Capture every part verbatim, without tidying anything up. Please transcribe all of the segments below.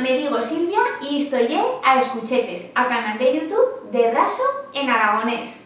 Me digo Silvia y isto ye A Escuchetes, a canal de YouTube de Raso en aragonés.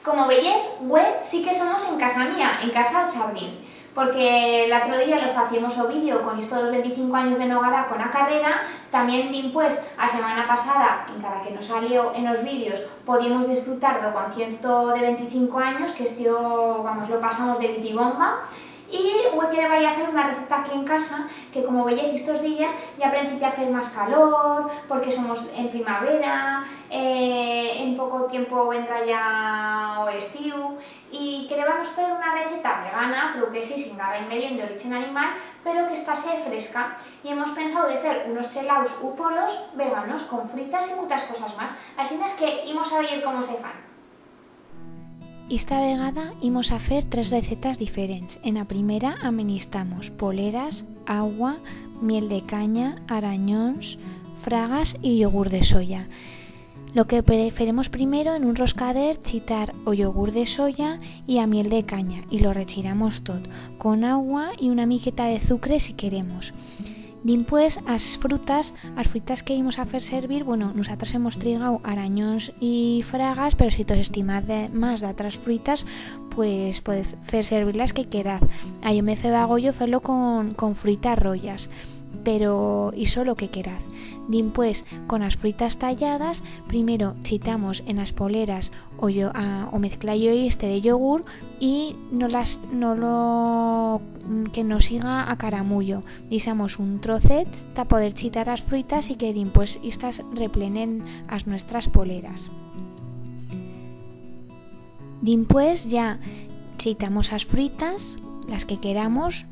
Como veyez, hue sí que somos en casa mía, en casa o chardín, porque l'atro día lo faciemos o vídeo con isto d'os venticinco anyos de Nogará con a carrera, tamién dimpués, a semana pasada, encara que no salió en os vídeos, podiemos disfrutar d'o concierto de venticinco anyos, que estió, vamos, lo pasamos de bitibomba, y hue quereballe fer una receta aquí en casa, que como veyez istos días ya prencipia a fer más calor, porque somos en primavera, eh, en poco tiempo vendrá ya o estiu, y querebanos fer una receta vegana, pero que sí, sin garra ingrediente d'origen animal, pero que estase fresca. Y hemos pensau de fer unos chelaus u polos veganos con fruitas y mutas cosas más, asinas que imos a veyer cómo se fan. Ista vegada imos a fer tres recetas diferents. En a primera amenistamos poleras, agua, miel de canya, aranyons, fragas y yogur de soya. Lo que pre-, feremos primero, en un roscader, chitar o yogur de soya y a miel de canya y lo rechiramos tot, con agua y una miqueta de zucre si queremos. Dimpués, as frutas, as fruitas que imos a fer servir, bueno, nusatras hemos trigau aranyons y fragas, pero si tos estimaz de, más d'atras fruitas, pues podez fer servir las que queraz. A yo me feba goyo fer-lo con, con fruitas royas, pero ixo lo que queraz. Dimpués, con as fruitas talladas, primero chitamos en as poleras o yo-, a, o mezclayo este de yogur y no las, no lo, mm, que no siga a caramullo. Dixamos un trocet ta poder chitar as fruitas y que dimpués istas replenen as nuestras poleras. Dimpués ya chitamos as fruitas, las que queramos,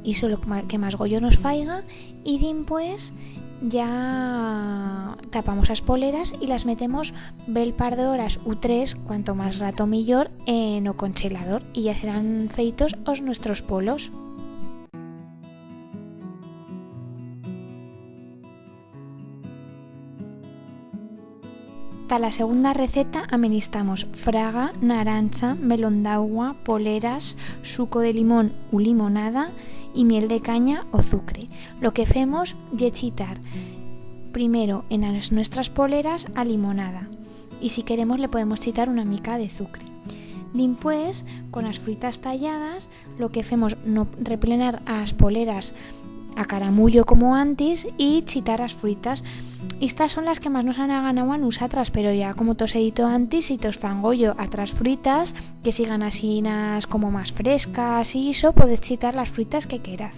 ixo lo que ma-, que más goyo nos faiga, y dimpués ya tapamos as poleras y las metemos bel par d'horas u tres, cuanto más rato millor, en o conchelador, y ya serán feitos os nuestros polos. Ta la segunda receta amenistamos fraga, narancha, melón d'augua, poleras, suco de limón u limonada y miel de canya o zucre. Lo que femos ye chitar primero en as nuestras poleras a limonada y, si queremos, le podemos chitar una mica de zucre. Dimpués, con as fruitas talladas, lo que femos no replenar as poleras a caramullo como antis y chitar as fruitas. Istas son las que más nos han aganau a nusatras, pero ya, como tos he dito antis, si tos fan goyo atras fruitas, que sigan asinas como más frescas y ixo, podez chitar las fruitas que queraz.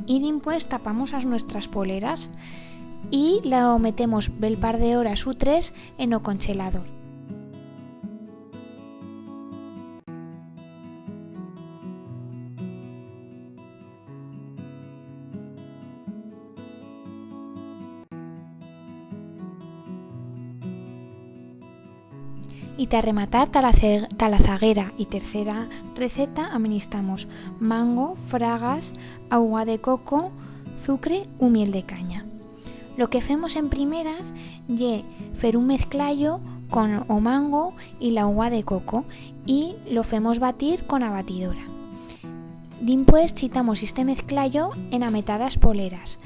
Y dimpués tapamos as nuestras poleras y lo metemos bel par de horas u tres en o conchelador. Y ta rematar, ta la ce-, ta la zaguera y tercera receta, amenistamos mango, fragas, augua de coco, zucre u miel de canya. Lo que femos en primeras ye fer un mezclallo con o mango y l'augua de coco y lo femos batir con a batidora. Dimpués chitamos iste mezclallo en a metá d'as poleras.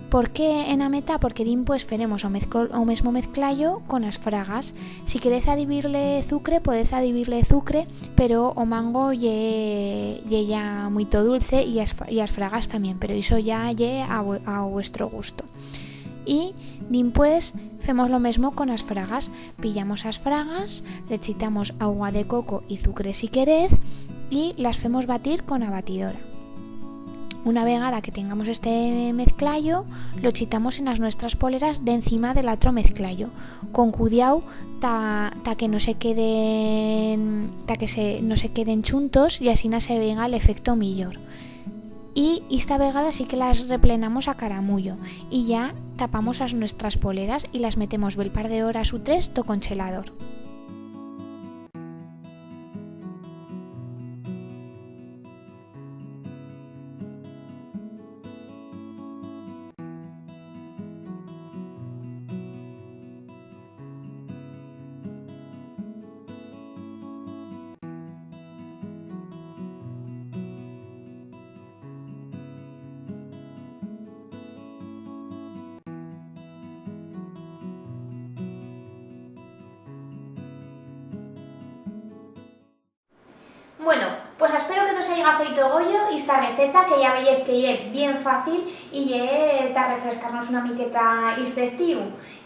Por qué en a metá? Porque dimpués feremos o mezcol-, o mesmo mezclallo con as fragas. Si querez adibir-le zucre, podez adibir-le zucre, pero o mango ye, ye ya muito dulce y as, y as fragas tamién, pero ixo ya ye a vue-, a vuestro gusto. Y dimpués femos lo mesmo con as fragas. Pillamos as fragas, le chitamos augua de coco y zucre si querez y las femos batir con a batidora. Una vegada que tengamos este mezclallo, lo chitamos en as nuestras poleras d'encima de l'atro mezclallo, con cudiau ta, ta que no se queden, ta que se, no se queden chuntos y asina se veiga l'efecto millor. Y ista vegada sí que las replenamos a caramullo y ya tapamos as nuestras poleras y las metemos bel par de horas u tres t'o conchelador. Bueno, pues aspero que tos haiga feito goyo ista receta, que ya veyez que ye bien fácil y ye ta refrescar-nos una miqueta iste estiu.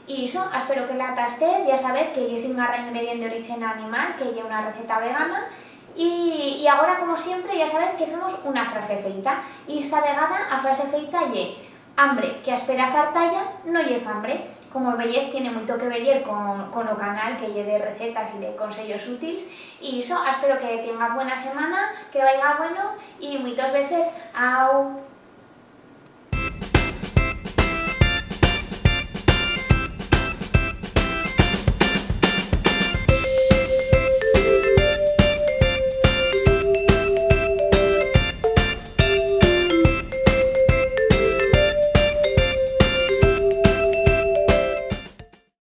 Y ixo, aspero que la tastez, ya sabez que ye sin garra ingredient d'origen animal, que ye una receta vegana. Y, y agora, como siempre, ya sabez que femos una frase feita. Y esta vegada a frase feita ye: hambre que aspera fartalla no ye fambre. Como veyez, tiene muito que veyer con, con o canal, que ye de recetas y de consellos útils. Y ixo, aspero que tiengaz buena semana, que vaiga bueno y muitos besez. Au!